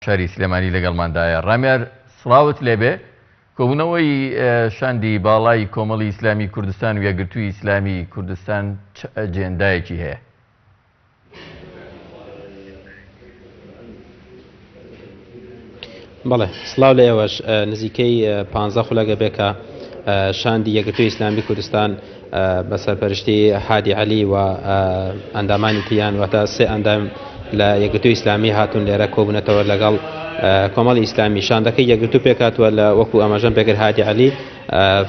شاری سلێمانی لەگەڵماندایە. ڕامیار سڵاوت لێبێ، کۆبوونەوەی شاندی باڵای کۆمەڵی ئیسلامی کوردستان و یەکگرتووی ئیسلامی کوردستان چ ئەجێندایەکی هەیە؟ بەڵێ سڵاو لە ئێوەش نزیکەی پ خولەگە بێ کە شاندی یەکگرتووی ئیسلامی کوردستان بە سەرپەرشتی هادی عەلی و ئەندامانی تریان واتە سێ ئەندام لە یەکگرتووی ئیسلامی هاتوون لێرە کۆبوونەتەوە لەگەڵ کۆمەڵی ئیسلامی شاندەکەی یەکگرتوو پێکهاتووە لە وەکو ئاماژەم پێکرد هادی عەلی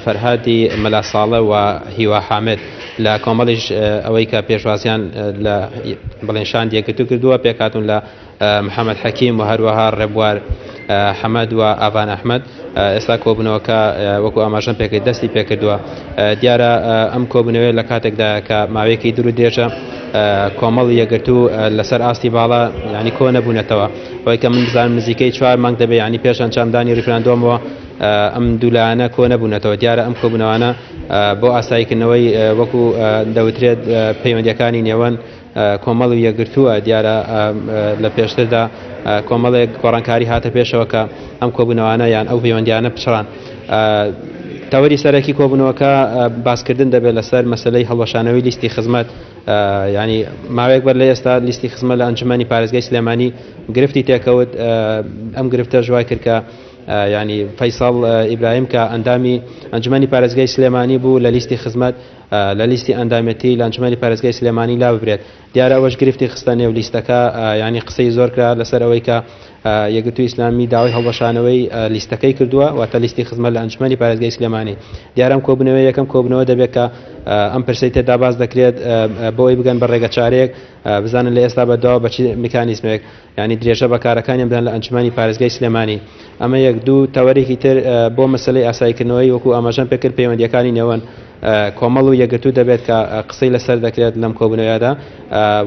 فەرهادی مەلا ساڵە و هیوا حامد لە کۆمەڵیش ئەوەی کە پێشوازیان لە بڵێن شاند یەکگرتوو کردووە پێکهاتوون لە محەمەد حەکیم و هەروەها ڕێبوار حەمەد و ئاڤان ئەحمەد ئێستا کۆبوونەوەکە وەکو ئاماژەم پێکرد دەستی پێکردووە دیارە ئەم کۆبوونەوەی لە کاتێکدایە کە ماوەیەکی دوور و درێژە کۆمەڵی یەکگرتوو لەسەر ئاستی باڵا ینی کۆ نەبوونەتەوە ئەوەی کە من بزانم نزیکەی چوار مانگ دەبێ ینی پێش ئەنجامدانی ریفراندۆمەوە ئەم دوولایەنە کۆ نەبوونەتەوە دیارە ئەم کۆبوونەوانە بۆ ئاساییکردنەوەی وەکو دەوترێت پەیوەندیەکانی نێوان کۆمەڵ و یەکگرتووە، دیارە لە پێشتردا کۆمەڵێک گۆڕانکاری هاتە پێشەوە کە ئەم کۆبوونەوانە یان ئەو پەیوەندیانە پچڕان. تەوەری سەرەکی کۆبوونەوەکە باسکردن دەبێت لەسەر مەسەلەی هەڵوەشانەوەی لیستی خزمەت، یانی ماوەیەک بەر لە ئێستا لیستی خزمەت لە ئەنجومەنی پارێزگای سلێمانی گرفتی تێکەوت، ئەم گرفتەش وای کرد کە یانی فەیسەڵ ئیبراهیم کە ئەندامی ئەنجومەنی پارێزگای سلێمانی بوو لە لیستی خزمەت لە لیستی ئەندامێتی لە ئەنجومەنی پارێزگای سلێمانی لاببرێت، دیارە ئەوەش گرفتی خستە نێو لیستەکە، یانی قسەی زۆر کرا لەسەر ئەوەی کە یەکگرتووی ئیسلامی داوای هەڵوەشانەوەی لیستەکەی کردووە، واتە لیستی خزمەت لە ئەنجومەنی پارێزگای سلێمانی. دیارە ئەم کۆبوونەوەیە یەکەم کۆبوونەوە دەبێت کە ئەم پرسەی تێدا باس دەکرێت بۆ ئەوەی بگەن بە ڕێگەچارەیەک، بزانن لە ئێستا بەدواوە بە چ میکانیزمێک یانی درێژە بە کارەکانیان بدەن لە ئەنجومەنی پارێزگای سلێمانی. ئەمە یەک. دوو، تەوەرێکی تر بۆ مەسەلەی ئاساییکردنەوەی وەکو ئاماژەم پێکرد پەیوەندییەکانی نێوان کۆمەڵ و یەکگرتوو دەبێت کە قسەی لەسەر دەکرێت لەم کۆبوونەوەیەدا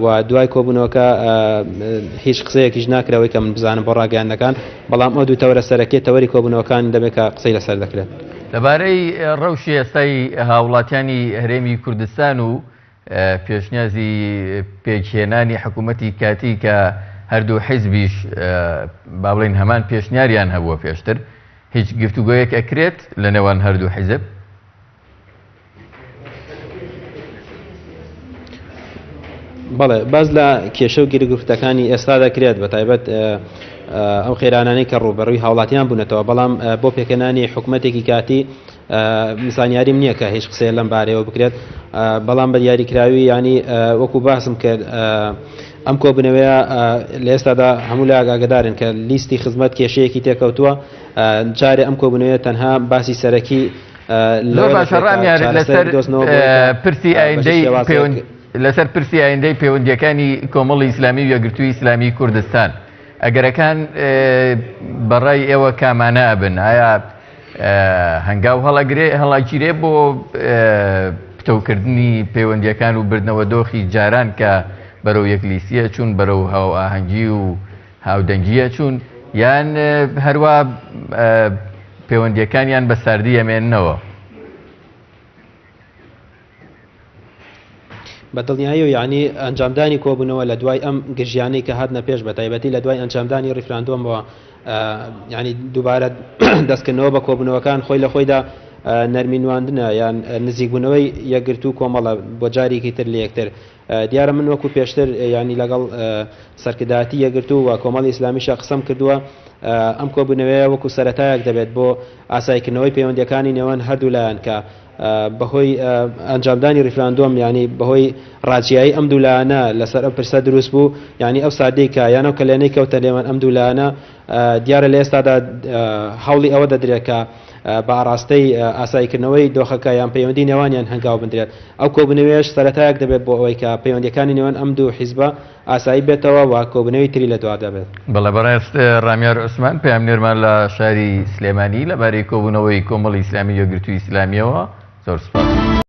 و دوای کۆبوونەوەکە هیچ قسەیەکیش ناکرێت ئەوەی کە من بزانم بۆ ڕاگەیاندنەکان، بەڵام ئەو دوو تەوەرە سەرەکیە تەوەری کۆبوونەوەکان دەبێت کە قسەی لەسەر دەکرێت. لەبارەی ڕەوشی ئێستای هاوڵاتیانی هەرێمی کوردستان و پێشنیازی پێکهێنانی حکوومەتی کاتی کە هەردوو حیزبیش با بڵێین هەمان پێشنیاریان هەبووە پێشتر، هیچ گفتوگۆیەک ئەکرێت لە نێوان هەردوو حیزب؟ بەڵێ باس لە کێشە و گیروگرفتەکانی ئێستا دەکرێت بە تایبەت ئەو قەیرانانەی کە ڕووبەڕووی هاوڵاتیان بوونەتەوە بەڵام بۆ پێکهێنانی حکوومەتێکی کاتی زانیاریم نییە کە هیچ قسەیە لەم بارەیەوە بکرێت بەڵام بە دیاریکراوی ینی وەکو باسم کرد ئەم کۆبنەوەیە لە ئێستادا هەموو لایەک ئاگدارن کە لیستی خزمەت کێشەیەکی تێکەوتووە جارێ ئەم کۆبنەوەیە تەنها باسی سەرەکی زۆر باشە ڕامیار لەسەر پرسی ئایندەی لەسەر پرسی ئایندەی پەیوەندیەکانی کۆمەڵی ئیسلامی و یەکگرتووی ئیسلامی کوردستان ئەگەرەکان بەڕای ئێوە کامانە ئەبن ئایا هەنگاو هەڵەگرێ هەڵاگیرێ بۆ پتەوکردنی پەیوەندیەکان و بردنەوە دۆخی جاران کە بەرەو یەک لیستیە چوون بەرەو هاوئاهەنگی و هاودەنگیە چوون یان هەروا پەیوەندیەکانیان بە ساردی ئەمێننەوە؟ بە دڵنیاییەوە یانی ئەنجامدانی کۆبوونەوە لە دوای ئەم گرژیانەی کە هاتنە پێش بە تایبەتی لە دوای ئەنجامدانی ڕیفراندۆمەوە یانی دووبارە دەستکردنەوە بە کۆبوونەوەکان خۆی لە خۆیدا نەرمی نواندنە یان نزیکبوونەوەی یەکگرتوو کۆمەڵە بۆ جارێکی تر لە یەکتر دیارە من وەکو پێشتر یانی لەگەڵ سەرکردایەتی یەکگرتوو و کۆمەڵی ئیسلامیشا قسەم کردووە ئەم کۆبوونەوەیە وەکو سەرەتایەک دەبێت بۆ ئاساییکردنەوەی پەیوەندیەکانی نێوان هەردوو لایەن کە بەهۆی ئەنجامدانی ڕیفراندۆم یانی بەهۆی ڕاجیایی ئەم دوو لایەنە لەسەر ئەم پرسە دروست بوو یانی ئەو سادەی کە یان ئەو کەلێنەی کەوتە نێوان ئەم دوو لایەنە دیارە لە ئێستادا هەوڵی ئەوە دەدرێت کە بە ئاڕاستەی ئاساییکردنەوەی دۆخەکە یان پەیوەندی نێوانیان هەنگاو بندرێت ئەو کۆبوونەوەیەش سەرەتایەک دەبێت بۆ ئەوەی کە پەیوەندیەکانی نێوان ئەم دوو حیزبە ئاسایی بێتەوە و کۆبوونەوەی تری لە دوا دەبێت. بەڵێ بەڕێز ڕامیار عوسمان پەیامنێرمان لە شاری سلێمانی لەبارەی کۆبوونەوەی کۆمەڵی ئیسلامی یەکگرتووی ئیسلامییەوە زۆر سوپاس.